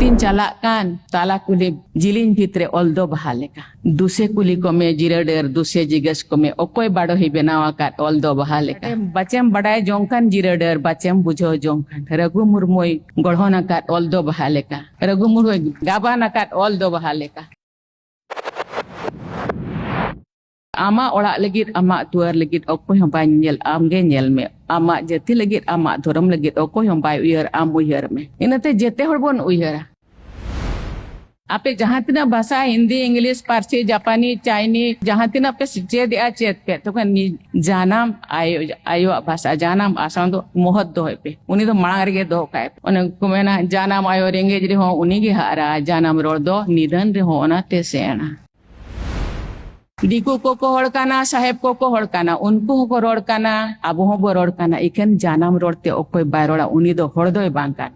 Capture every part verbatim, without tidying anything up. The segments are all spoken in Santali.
ᱤᱧ ᱪᱟᱞᱟᱜ ᱠᱟᱱ ᱛᱟᱞᱟ ᱠᱩᱞᱦᱤ ᱡᱤᱞᱤᱧ ᱵᱷᱤᱛ ᱨᱮ ᱚᱞ ᱫᱚ ᱵᱟᱦᱟ ᱞᱮᱠᱟ᱾ ᱫᱩᱥᱮ ᱠᱩᱞᱤ ᱠᱚᱢᱮ ᱡᱤᱨᱟᱹ ᱰᱟᱹᱨ, ᱫᱩᱥᱮ ᱡᱤᱜᱟᱹᱥ ᱠᱚᱢᱮ ᱚᱠᱚᱭ ᱵᱟᱰᱚᱦᱤ ᱵᱮᱱᱟᱣ ᱟᱠᱟᱫ ᱚᱞ ᱫᱚ ᱵᱟᱦᱟ ᱞᱮᱠᱟ᱾ ᱵᱟᱪᱮᱢ ᱵᱟᱰᱟᱭ ᱡᱚᱝ ᱠᱟᱱ ᱡᱤᱨᱟᱹ ᱰᱟᱹᱨ, ᱵᱟᱪᱮᱢ ᱵᱩᱡᱷᱟᱹᱣ ᱡᱚᱝ ᱠᱟᱱ ᱨᱟᱹᱜᱷᱩ ᱢᱩᱨᱢᱩᱭ ᱜᱚᱲᱦᱚᱱ ᱟᱠᱟᱫ ᱚᱞ ᱫᱚ ᱵᱟᱦᱟ ᱞᱮᱠᱟ᱾ ᱨᱟᱹᱜᱷᱩ ᱢᱩᱨᱢᱩᱭ ᱜᱟᱵᱟᱱ ᱟᱠᱟᱫ ᱚᱞ ᱫᱚ ᱵᱟᱦᱟ ᱞᱮᱠᱟ᱾ ᱟᱢᱟᱜ ᱚᱲᱟᱜ ᱞᱟᱹᱜᱤᱫ, ᱟᱢᱟᱜ ᱫᱩᱣᱟᱹᱨ ᱞᱟᱹᱜᱤᱫ ᱚᱠᱚᱭ ᱦᱚᱸ ᱵᱟᱭ ᱧᱮᱞ, ᱟᱢ ᱜᱮ ᱧᱮᱞ ᱢᱮ᱾ ᱟᱢᱟᱜ ᱡᱟᱹᱛᱤ ᱞᱟᱹᱜᱤᱫ, ᱟᱢᱟᱜ ᱫᱷᱚᱨᱚᱢ ᱞᱟᱹᱜᱤᱫ ᱚᱠᱚᱭ ᱦᱚᱸ ᱵᱟᱭ ᱩᱭᱦᱟᱹᱨ, ᱟᱢ ᱩᱭᱦᱟᱹᱨ ᱢᱮ᱾ ᱤᱱᱟᱹᱛᱮ ᱡᱮᱛᱮ ᱦᱚᱲ ᱵᱚᱱ ᱩᱭᱦᱟᱹᱨᱟ᱾ ᱟᱯᱮ ᱡᱟᱦᱟᱸ ᱛᱤᱱᱟᱹᱜ ᱵᱷᱟᱥᱟ, ᱦᱤᱱᱫᱤ, ᱤᱝᱞᱤᱥ, ᱯᱟᱹᱨᱥᱤ, ᱡᱟᱯᱟᱱᱤ, ᱪᱟᱭᱱᱤ, ᱡᱟᱦᱟᱸ ᱛᱤᱱᱟᱹᱜ ᱯᱮ ᱪᱮᱫ ᱮᱜᱼᱟ, ᱪᱮᱫ ᱯᱮ, ᱛᱚᱵᱮ ᱱᱤ-, ᱡᱟᱱᱟᱢ ᱟᱭᱳ, ᱟᱭᱳᱣᱟᱜ ᱵᱷᱟᱥᱟ, ᱡᱟᱱᱟᱢ ᱟᱥᱟᱲ ᱫᱚ ᱢᱚᱦᱚᱛ ᱫᱚᱦᱚᱭ ᱯᱮ᱾ ᱩᱱᱤ ᱫᱚ ᱢᱟᱲᱟᱝ ᱨᱮᱜᱮ ᱫᱚᱦᱚ ᱠᱟᱭ ᱯᱮ᱾ ᱚᱱᱮ ᱠᱚ ᱢᱮᱱᱟ, ᱡᱟᱱᱟᱢ ᱟᱭᱳ ᱨᱮᱸᱜᱮᱡ ᱨᱮᱦᱚᱸ ᱩᱱᱤ ᱜᱮ ᱦᱟᱨᱟ, ᱡᱟᱱᱟᱢ ᱨᱚᱲ ᱫᱚ ᱱᱤᱫᱷᱟᱹᱱ ᱨᱮᱦᱚᱸ ᱚᱱᱟ ᱛᱮ ᱥᱮᱬᱟ᱾ ᱫᱤᱠᱩ ᱠᱚᱠᱚ ᱦᱚᱲ ᱠᱟᱱᱟ, ᱥᱟᱦᱮᱵ ᱠᱚᱠᱚ ᱦᱚᱲ ᱠᱟᱱᱟ, ᱩᱱᱠᱩ ᱦᱚᱸᱠᱚ ᱨᱚᱲ ᱠᱟᱱᱟ, ᱟᱵᱚ ᱦᱚᱸᱵᱚ ᱨᱚᱲ ᱠᱟᱱᱟ᱾ ᱤᱠᱷᱟᱹᱱ ᱡᱟᱱᱟᱢ ᱨᱚᱲ ᱛᱮ ᱚᱠᱚᱭ ᱵᱟᱭ ᱨᱚᱲᱟ, ᱩᱱᱤ ᱫᱚ ᱦᱚᱲ ᱫᱚᱭ ᱵᱟᱝ ᱠᱟᱱᱟ᱾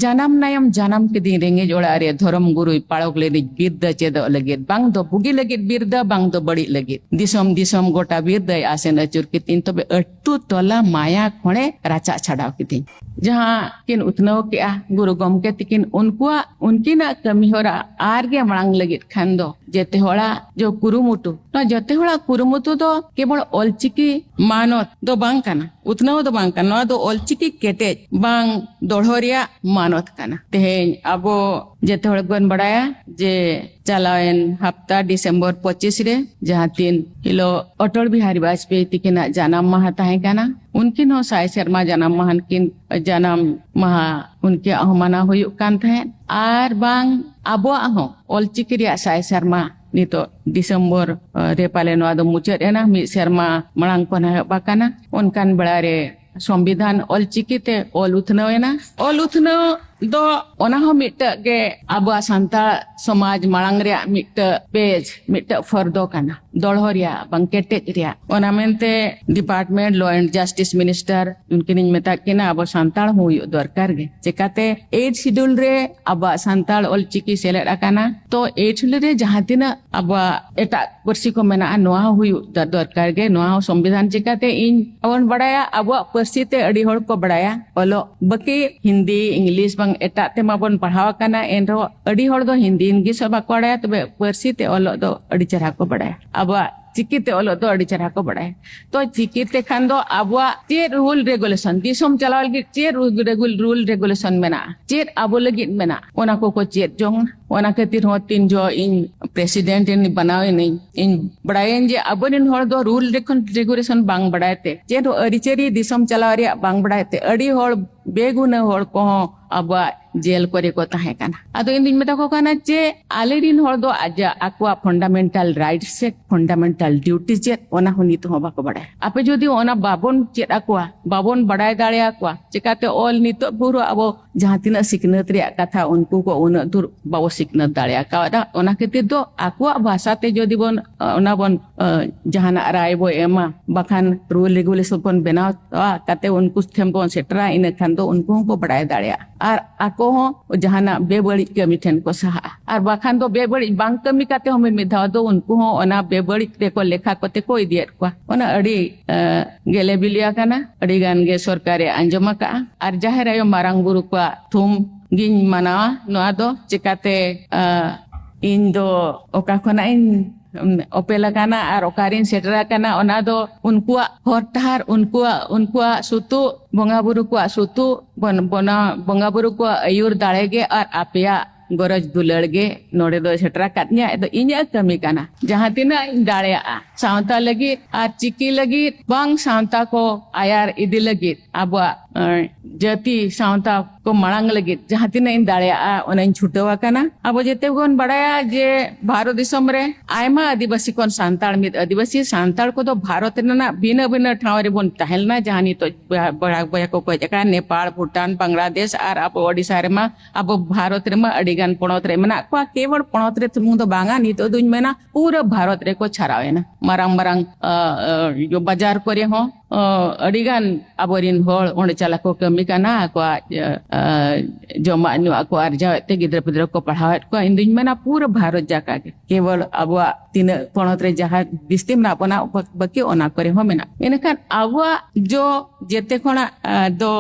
ᱡᱟᱱᱟᱢ ᱱᱟᱭᱚᱢ ᱡᱟᱱᱟᱢ ᱠᱤᱫᱤᱧ ᱨᱮᱸᱜᱮᱡ ᱚᱲᱟᱜ ᱨᱮ, ᱫᱷᱚᱨᱚᱢ ᱜᱩᱨᱩᱭ ᱯᱟᱲᱚᱠ ᱞᱮᱫᱤᱧ ᱵᱤᱨᱫᱟᱹ ᱪᱮᱫᱚᱜ ᱞᱟᱹᱜᱤᱫ, ᱵᱟᱝ ᱫᱚ ᱵᱩᱜᱤ ᱞᱟᱹᱜᱤᱫ ᱵᱤᱨᱫᱟᱹ, ᱵᱟᱝ ᱫᱚ ᱵᱟᱹᱲᱤᱡ ᱞᱟᱹᱜᱤᱫ᱾ ᱫᱤᱥᱚᱢ ᱫᱤᱥᱚᱢ ᱜᱚᱴᱟ ᱵᱤᱨᱫᱟᱹᱭ ᱟᱥᱮᱱ ᱟᱹᱪᱩᱨ ᱠᱤᱫᱤᱧ, ᱛᱚᱵᱮ ᱟᱹᱛᱩ ᱴᱚᱞᱟ ᱢᱟᱭᱟ ᱠᱷᱚᱲᱮ ᱨᱟᱪᱟᱜ ᱪᱷᱟᱰᱟᱣ ᱠᱤᱫᱤᱧ᱾ ᱡᱟᱦᱟᱸ ᱠᱤᱱ ᱩᱛᱱᱟᱹᱣ ᱠᱮᱜᱼᱟ ᱜᱩᱨᱩ ᱜᱚᱢᱠᱮ ᱛᱤᱠᱤᱱ, ᱩᱱᱠᱩᱣᱟᱜ, ᱩᱱᱠᱤᱱᱟᱜ ᱠᱟᱹᱢᱤ ᱦᱚᱨᱟ ᱟᱨ ᱜᱮ ᱢᱟᱲᱟᱝ ᱞᱟᱹᱜᱤᱫ ᱠᱷᱟᱱ ᱫᱚ ᱡᱮᱛᱮ ᱦᱚᱲᱟᱜ ᱡᱚ ᱠᱩᱨᱩᱢᱩᱴᱩ, ᱱᱚᱣᱟ ᱡᱮᱛᱮ ᱦᱚᱲᱟᱜ ᱠᱩᱨᱩᱢᱩᱴᱩ ᱫᱚ ᱠᱮᱵᱚᱞ ᱚᱞᱪᱤᱠᱤ ᱢᱟᱱᱚᱛ ᱫᱚ ᱵᱟᱝ ᱠᱟᱱᱟ, ᱩᱛᱱᱟᱹᱣ ᱫᱚ ᱵᱟᱝ ᱠᱟᱱᱟ᱾ ᱱᱚᱣᱟ ᱫᱚ ᱚᱞᱪᱤᱠᱤ ᱠᱮᱴᱮᱡ ᱵᱟᱝ ᱫᱚᱲᱦᱚ ᱨᱮᱭᱟᱜ ᱢᱟᱱᱚᱛ ᱠᱟᱱᱟ᱾ ᱛᱮᱦᱮᱧ ᱟᱵᱚ ᱡᱮᱛᱮ ᱦᱚᱲ ᱜᱮᱵᱚᱱ ᱵᱟᱲᱟᱭᱟ ᱡᱮ ᱪᱟᱞᱟᱣᱮᱱ ᱦᱟᱯᱛᱟ ᱰᱤᱥᱮᱢᱵᱚᱨ ᱯᱚᱸᱪᱤᱥ ᱨᱮ ᱡᱟᱦᱟᱸ ᱛᱤᱱ ᱦᱤᱞᱳᱜ ᱚᱴᱚᱞ ᱵᱤᱦᱟᱨᱤ ᱵᱟᱡᱽᱯᱮᱭᱤ ᱛᱤᱠᱤᱱᱟᱜ ᱡᱟᱱᱟᱢ ᱢᱟᱦᱟ ᱛᱟᱦᱮᱸ ᱠᱟᱱᱟ, ᱩᱱᱠᱤᱱ ᱦᱚᱸ ᱥᱟᱭ ᱥᱮᱨᱢᱟ ᱡᱟᱱᱟᱢ ᱢᱟᱦᱟ ᱠᱤᱱ, ᱡᱟᱱᱟᱢ ᱢᱟᱦᱟ ᱩᱱᱠᱤᱭᱟᱜ ᱦᱚᱸ ᱢᱟᱱᱟᱣ ᱦᱩᱭᱩᱜ ᱠᱟᱱ ᱛᱟᱦᱮᱸᱫ᱾ ᱟᱨ ᱵᱟᱝ ᱟᱵᱚᱣᱟᱜ ᱦᱚᱸ ᱚᱞᱪᱤᱠᱤ ᱨᱮᱭᱟᱜ ᱥᱟᱭ ᱥᱮᱨᱢᱟ ᱱᱤᱛᱚᱜ ᱰᱤᱥᱮᱢᱵᱚᱨ, ᱟᱸ, ᱨᱮ ᱯᱟᱞᱮ ᱱᱚᱣᱟ ᱫᱚ ᱢᱩᱪᱟᱹᱫ ᱮᱱᱟ, ᱢᱤᱫ ᱥᱮᱨᱢᱟ ᱢᱟᱲᱟᱝ ᱠᱷᱚᱱ ᱮᱦᱚᱵ ᱟᱠᱟᱱᱟ᱾ ᱚᱱᱠᱟᱱ ᱵᱮᱲᱟ ᱨᱮ ᱥᱚᱝᱵᱤᱫᱷᱟᱱ ᱚᱞᱪᱤᱠᱤ ᱛᱮ ᱚᱞ ᱩᱛᱱᱟᱹᱣ ᱮᱱᱟ᱾ ᱚᱞ ᱩᱛᱱᱟᱹᱣ ᱫᱚ ᱚᱱᱟ ᱦᱚᱸ ᱢᱤᱫᱴᱟᱝ ᱜᱮ ᱟᱵᱚᱣᱟᱜ ᱥᱟᱱᱛᱟᱲ ᱥᱚᱢᱟᱡᱽ ᱢᱟᱲᱟᱝ ᱨᱮᱭᱟᱜ ᱢᱤᱫᱴᱟᱝ ᱯᱮᱡᱽ, ᱢᱤᱫᱴᱟᱝ ᱯᱷᱚᱨᱫᱚ ᱠᱟᱱᱟ, ᱫᱚᱲᱦᱚ ᱨᱮᱭᱟᱜ ᱵᱟᱝ ᱠᱮᱴᱮᱡ ᱨᱮᱭᱟᱜ᱾ ᱚᱱᱟ ᱢᱮᱱᱛᱮ Department Law and Justice Minister ᱩᱱᱠᱤᱱᱤᱧ ᱢᱮᱛᱟᱜ ᱠᱤᱱᱟ, ᱟᱵᱚ ᱥᱟᱱᱛᱟᱲ ᱦᱚᱸ ᱦᱩᱭᱩᱜ ᱫᱚᱨᱠᱟᱨ ᱜᱮ᱾ ᱪᱮᱠᱟᱛᱮ Eighth Schedule ᱨᱮ ᱟᱵᱚᱣᱟᱜ ᱥᱟᱱᱛᱟᱲ ᱚᱞᱪᱤᱠᱤ ᱥᱮᱞᱮᱫ ᱟᱠᱟᱱᱟ, ᱛᱚ Eighth Schedule ᱨᱮ ᱡᱟᱦᱟᱸ ᱛᱤᱱᱟᱹᱜ ᱟᱵᱚᱣᱟᱜ ᱮᱴᱟᱜ ᱯᱟᱹᱨᱥᱤ ᱠᱚ ᱢᱮᱱᱟᱜᱼᱟ, ᱱᱚᱣᱟ ᱦᱚᱸ ᱦᱩᱭᱩᱜ ᱫᱚ-, ᱫᱚᱨᱠᱟᱨ ᱜᱮ᱾ ᱱᱚᱣᱟ ᱦᱚᱸ ᱥᱚᱝᱵᱤᱫᱷᱟᱱ ᱪᱤᱠᱟᱛᱮ ᱤᱧ ᱟᱵᱚᱱ ᱵᱟᱲᱟᱭᱟ, ᱟᱵᱚᱣᱟᱜ ᱯᱟᱹᱨᱥᱤ ᱛᱮ ᱟᱹᱰᱤ ᱦᱚᱲ ᱠᱚ ᱵᱟᱲᱟᱭᱟ ᱚᱞᱚᱜ, ᱵᱟᱹᱠᱤ ᱦᱤᱱᱫᱤ, ᱤᱝᱞᱤᱥ ᱵᱟᱝ ᱮᱴᱟᱜ ᱛᱮ ᱢᱟᱵᱚᱱ ᱯᱟᱲᱦᱟᱣ ᱟᱠᱟᱱᱟ, ᱮᱱᱨᱮᱦᱚᱸ ᱟᱹᱰᱤ ᱦᱚᱲ ᱫᱚ ᱦᱤᱱᱫᱤ ᱤᱝᱞᱤᱥ ᱦᱚᱸ ᱵᱟᱠᱚ ᱵᱟᱲᱟᱭᱟ, ᱛᱚᱵᱮ ᱯᱟᱹᱨᱥᱤ ᱛᱮ ᱚᱞᱚᱜ ᱫᱚ ᱟᱹᱰᱤ ᱪᱮᱦᱨᱟ ᱠᱚ ᱵᱟᱲᱟᱭᱟ᱾ ᱟᱵᱚᱣᱟᱜ ᱪᱤᱠᱤ ᱛᱮ ᱚᱞᱚᱜ ᱫᱚ ᱟᱹᱰᱤ ᱪᱮᱦᱨᱟ ᱠᱚ ᱵᱟᱲᱟᱭᱟ᱾ ᱛᱚ ᱪᱤᱠᱤ ᱛᱮ ᱠᱷᱟᱱ ᱫᱚ ᱟᱵᱚᱣᱟᱜ ᱪᱮᱫ ᱨᱩᱞ ᱨᱮᱜᱩᱞᱮᱥᱚᱱ, ᱫᱤᱥᱚᱢ ᱪᱟᱞᱟᱣ ᱞᱟᱹᱜᱤᱫ ᱪᱮᱫ ᱨᱩᱞ ᱨᱮᱜᱩᱞ-, ᱨᱩᱞ ᱨᱮᱜᱩᱞᱮᱥᱚᱱ ᱢᱮᱱᱟᱜᱼᱟ, ᱪᱮᱫ ᱟᱵᱚ ᱞᱟᱹᱜᱤᱫ ᱢᱮᱱᱟᱜᱼᱟ, ᱚᱱᱟ ᱠᱚᱠᱚ ᱪᱮᱫ ᱡᱚᱝ᱾ ᱚᱱᱟ ᱠᱷᱟᱹᱛᱤᱨ ᱦᱚᱸ ᱛᱤᱱ ᱡᱚ ᱤᱧ ᱯᱨᱮᱥᱤᱰᱮᱱᱴ ᱤᱧ ᱵᱮᱱᱟᱣ ᱮᱱᱟᱹᱧ, ᱤᱧ ᱵᱟᱲᱟᱭᱟᱹᱧ ᱡᱮ ᱟᱵᱚᱨᱮᱱ ᱦᱚᱲ ᱫᱚ ᱨᱩᱞ ᱨᱮᱜᱩᱞᱮᱥᱚᱱ ᱵᱟᱝ ᱵᱟᱲᱟᱭ ᱛᱮ, ᱪᱮᱫ ᱦᱚᱸ ᱟᱹᱨᱤᱪᱟᱹᱞᱤ ᱫᱤᱥᱚᱢ ᱪᱟᱞᱟᱣ ᱨᱮᱭᱟᱜ ᱵᱟᱝ ᱵᱟᱲᱟᱭ ᱛᱮ, ᱟᱹᱰᱤ ᱦᱚᱲ ᱵᱮᱜᱩᱱᱟᱹ ᱦᱚᱲ ᱠᱚᱦᱚᱸ ᱟᱵᱚᱣᱟᱜ ᱡᱮᱞ ᱠᱚᱨᱮ ᱠᱚ ᱛᱟᱦᱮᱸ ᱠᱟᱱᱟ᱾ ᱟᱫᱚ ᱤᱧ ᱫᱩᱧ ᱢᱮᱛᱟ ᱠᱚ ᱠᱟᱱᱟ ᱡᱮ ᱟᱞᱮᱨᱮᱱ ᱦᱚᱲ ᱫᱚ ᱟᱡᱟᱜ, ᱟᱠᱚᱣᱟᱜ ᱯᱷᱟᱱᱰᱟᱢᱮᱱᱴᱟᱞ ᱨᱟᱭᱤᱴᱥ ᱪᱮᱫ, ᱯᱷᱟᱱᱰᱟᱢᱮᱱᱴᱟᱞ ᱰᱤᱭᱩᱴᱤ ᱪᱮᱫ, ᱚᱱᱟ ᱦᱚᱸ ᱱᱤᱛ ᱦᱚᱸ ᱵᱟᱠᱚ ᱵᱟᱲᱟᱭᱟ᱾ ᱟᱯᱮ ᱡᱩᱫᱤ ᱚᱱᱟ ᱵᱟᱵᱚᱱ ᱪᱮᱫ ᱟᱠᱚᱣᱟ, ᱵᱟᱵᱚᱱ ᱵᱟᱲᱟᱭ ᱫᱟᱲᱮᱭᱟᱠᱚᱣᱟ, ᱪᱮᱠᱟᱛᱮ ᱚᱞ ᱱᱤᱛᱚᱜ ᱯᱩᱨᱟᱹ ᱟᱵᱚ ᱡᱟᱦᱟᱸ ᱛᱤᱱᱟᱹᱜ ᱥᱤᱠᱷᱱᱟᱹᱛ ᱨᱮᱭᱟᱜ ᱠᱟᱛᱷᱟ, ᱩᱱᱠᱩ ᱠᱚ ᱩᱱᱟᱹᱜ ᱫᱩᱨ ᱵᱟᱵᱚ ᱥᱤᱠᱷᱱᱟᱹᱛ ᱫᱟᱲᱮ ᱟᱠᱟᱣᱫᱟ᱾ ᱚᱱᱟ ᱠᱷᱟᱹᱛᱤᱨ ᱫᱚ ᱟᱠᱚᱣᱟᱜ ᱵᱷᱟᱥᱟ ᱛᱮ ᱡᱩᱫᱤ ᱵᱚᱱ, ᱚᱱᱟ ᱵᱚᱱ, ᱡᱟᱦᱟᱱᱟᱜ ᱨᱟᱭ ᱵᱚ ᱮᱢᱟ, ᱵᱟᱠᱷᱟᱱ ᱨᱩᱞ ᱨᱮᱜᱩᱞᱮᱥᱚᱱ ᱵᱚᱱ ᱵᱮᱱᱟᱣᱟ, ᱠᱟᱛᱮ ᱩᱱᱠᱩ ᱴᱷᱮᱱ ᱵᱚᱱ ᱥᱮᱴᱮᱨᱟ, ᱤᱱᱟᱹ ᱠᱷᱟᱱ ᱫᱚ ᱩᱱᱠᱩ ᱦᱚᱸᱠᱚ ᱵᱟᱲᱟᱭ ᱫᱟᱲᱮᱭᱟᱜᱼᱟ᱾ ᱟᱨ ᱟᱠᱚ ᱦᱚᱸ ᱡᱟᱦᱟᱱᱟᱜ ᱵᱮᱵᱟᱹᱲᱤᱡ ᱠᱟᱹᱢᱤ ᱴᱷᱮᱱ ᱠᱚ ᱥᱟᱦᱟᱜᱼᱟ᱾ ᱟᱨ ᱵᱟᱠᱷᱟᱱ ᱫᱚ ᱵᱮᱵᱟᱹᱲᱤᱡ ᱵᱟᱝ ᱠᱟᱹᱢᱤ ᱠᱟᱛᱮ ᱦᱚᱸ ᱢᱤᱢᱤᱫ ᱫᱷᱟᱣ ᱫᱚ ᱩᱱᱠᱩ ᱦᱚᱸ ᱚᱱᱟ ᱵᱮᱵᱟᱹᱲᱤᱡ ᱨᱮᱠᱚ ᱞᱮᱠᱷᱟ ᱠᱚᱛᱮ ᱠᱚ ᱤᱫᱤᱭᱮᱫ ᱠᱚᱣᱟ᱾ ᱚᱱᱟ ᱟᱹᱰᱤ, ᱮ, ᱜᱮᱞᱮ ᱵᱤᱞᱤ ᱟᱠᱟᱱᱟ, ᱟᱹᱰᱤ ᱜᱟᱱ ᱜᱮ ᱥᱚᱨᱠᱟᱨᱮ ᱟᱸᱡᱚᱢ ᱟᱠᱟᱜᱼᱟ᱾ ᱟᱨ ᱡᱟᱦᱮᱨ ᱟᱭᱳ ᱢᱟᱨᱟᱝ ᱵᱩᱨᱩ ᱠᱚᱣᱟᱜ ᱛᱷᱩᱢ ᱜᱤᱧ ᱢᱟᱱᱟᱣᱟ ᱱᱚᱣᱟ ᱫᱚ᱾ ᱪᱮᱠᱟᱛᱮ, ᱮ, ᱤᱧ ᱫᱚ ᱚᱠᱟ ᱠᱷᱚᱱᱟᱜ ᱤᱧ ᱚᱯᱮᱞ ᱟᱠᱟᱱᱟ ᱟᱨ ᱚᱠᱟᱨᱤᱧ ᱥᱮᱴᱮᱨ ᱟᱠᱟᱱᱟ, ᱚᱱᱟ ᱫᱚ ᱩᱱᱠᱩᱣᱟᱜ ᱦᱚᱨ ᱰᱟᱦᱟᱨ, ᱩᱱᱠᱩᱣᱟᱜ, ᱩᱱᱠᱩᱣᱟᱜ ᱥᱩᱛᱩᱜ, ᱵᱚᱸᱜᱟ ᱵᱩᱨᱩ ᱠᱚᱣᱟᱜ ᱥᱩᱛᱩᱜ, ᱵᱚᱱ-, ᱵᱚᱱᱟ-, ᱵᱚᱸᱜᱟ ᱵᱩᱨᱩ ᱠᱚᱣᱟᱜ ᱟᱹᱭᱩᱨ ᱫᱟᱲᱮ ᱜᱮ ᱟᱨ ᱟᱯᱮᱭᱟᱜ ᱜᱚᱨᱚᱡᱽ ᱫᱩᱞᱟᱹᱲ ᱜᱮ ᱱᱚᱰᱮ ᱫᱚ ᱥᱮᱴᱮᱨ ᱟᱠᱟᱫ ᱤᱧᱟᱹ᱾ ᱟᱫᱚ ᱤᱧᱟᱹᱜ ᱠᱟᱹᱢᱤ ᱠᱟᱱᱟ, ᱡᱟᱦᱟᱸ ᱛᱤᱱᱟᱹᱜ ᱤᱧ ᱫᱟᱲᱮᱭᱟᱜᱼᱟ ᱥᱟᱶᱛᱟ ᱞᱟᱹᱜᱤᱫ ᱟᱨ ᱪᱤᱠᱤ ᱞᱟᱹᱜᱤᱫ, ᱵᱟᱝ ᱥᱟᱶᱛᱟ ᱠᱚ ᱟᱭᱟᱨ ᱤᱫᱤ ᱞᱟᱹᱜᱤᱫ, ᱟᱵᱚᱣᱟᱜ ᱟᱨ ᱡᱟᱹᱛᱤ ᱥᱟᱶᱛᱟ ᱠᱚ ᱢᱟᱲᱟᱝ ᱞᱟᱹᱜᱤᱫ ᱡᱟᱦᱟᱸ ᱛᱤᱱᱟᱹᱜ ᱤᱧ ᱫᱟᱲᱮᱭᱟᱜᱼᱟ, ᱚᱱᱟᱧ ᱪᱷᱩᱴᱟᱹᱣ ᱟᱠᱟᱱᱟ᱾ ᱟᱵᱚ ᱡᱮᱛᱮ ᱵᱚᱱ ᱵᱟᱲᱟᱭᱟ ᱡᱮ ᱵᱷᱟᱨᱚᱛ ᱫᱤᱥᱚᱢ ᱨᱮ ᱟᱭᱢᱟ ᱟᱹᱫᱤᱵᱟᱹᱥᱤ ᱠᱷᱚᱱ ᱥᱟᱱᱛᱟᱲ, ᱢᱤᱫ ᱟᱹᱫᱤᱵᱟᱹᱥᱤ ᱥᱟᱱᱛᱟᱲ ᱠᱚᱫᱚ ᱵᱷᱟᱨᱚᱛ ᱨᱮᱱᱟᱜ ᱵᱷᱤᱱᱟᱹ ᱵᱷᱤᱱᱟᱹ ᱴᱷᱟᱶ ᱨᱮᱵᱚᱱ ᱛᱟᱦᱮᱸ ᱞᱮᱱᱟ, ᱡᱟᱦᱟᱸ ᱱᱤᱛᱚᱜ ᱵᱚᱭᱦᱟ ᱵᱚᱭᱦᱟ ᱠᱚᱠᱚ ᱦᱮᱡ ᱟᱠᱟᱱ ᱱᱮᱯᱟᱲ, ᱵᱷᱩᱴᱟᱱ, ᱵᱟᱝᱞᱟᱫᱮᱥ ᱟᱨ ᱟᱵᱚ ᱳᱰᱤᱥᱟ ᱨᱮᱢᱟ, ᱟᱵᱚ ᱵᱷᱟᱨᱚᱛ ᱨᱮᱢᱟ ᱟᱹᱰᱤ ᱜᱟᱱ ᱯᱚᱱᱚᱛ ᱨᱮ ᱢᱮᱱᱟᱜ ᱠᱚᱣᱟ᱾ ᱠᱮᱵᱚᱞ ᱯᱚᱱᱚᱛ ᱨᱮ ᱥᱩᱢᱩᱝ ᱫᱚ ᱵᱟᱝᱟ, ᱱᱤᱛᱚᱜ ᱫᱩᱧ ᱢᱮᱱᱟ ᱯᱩᱨᱟᱹ ᱵᱷᱟᱨᱚᱛ ᱨᱮᱠᱚ ᱪᱷᱟᱨᱟᱣ ᱮᱱᱟ᱾ ᱢᱟᱨᱟᱝ ᱢᱟᱨᱟᱝ, ᱟ, ᱟ, ᱵᱟᱡᱟᱨ ᱠᱚᱨᱮ ᱦᱚᱸ, ᱟ, ᱟᱹᱰᱤ ᱜᱟᱱ ᱟᱵᱚᱨᱮᱱ ᱦᱚᱲ ᱚᱸᱰᱮ ᱪᱟᱞᱟᱜ ᱠᱚ ᱠᱟᱹᱢᱤ ᱠᱟᱱᱟ, ᱟᱠᱚᱣᱟᱜ, ᱟ, ᱟ, ᱡᱚᱢᱟᱜ ᱧᱩᱣᱟᱜ ᱠᱚ ᱟᱨᱡᱟᱣᱮᱫ ᱛᱮ ᱜᱤᱫᱽᱨᱟᱹ ᱯᱤᱫᱽᱨᱟᱹ ᱠᱚ ᱯᱟᱲᱦᱟᱣᱮᱫ ᱠᱚᱣᱟ᱾ ᱤᱧ ᱫᱩᱧ ᱢᱮᱱᱟ ᱯᱩᱨᱟᱹ ᱵᱷᱟᱨᱚᱛ ᱡᱟᱠᱟᱛ ᱜᱮ, ᱠᱮᱵᱚᱞ ᱟᱵᱚᱣᱟᱜ ᱛᱤᱱᱟᱹᱜ ᱯᱚᱱᱚᱛ ᱨᱮ ᱡᱟᱦᱟᱸ ᱵᱤᱥᱛᱤ ᱢᱮᱱᱟᱜ ᱵᱚᱱᱟ, ᱵᱟᱹᱠᱤ ᱚᱱᱟ ᱠᱚᱨᱮ ᱦᱚᱸ ᱢᱮᱱᱟᱜ᱾ ᱤᱱᱟᱹᱠᱷᱟᱱ ᱟᱵᱚᱣᱟᱜ ᱡᱚ ᱡᱮᱛᱮ ᱠᱷᱚᱱᱟᱜ, ᱟ, ᱫᱚ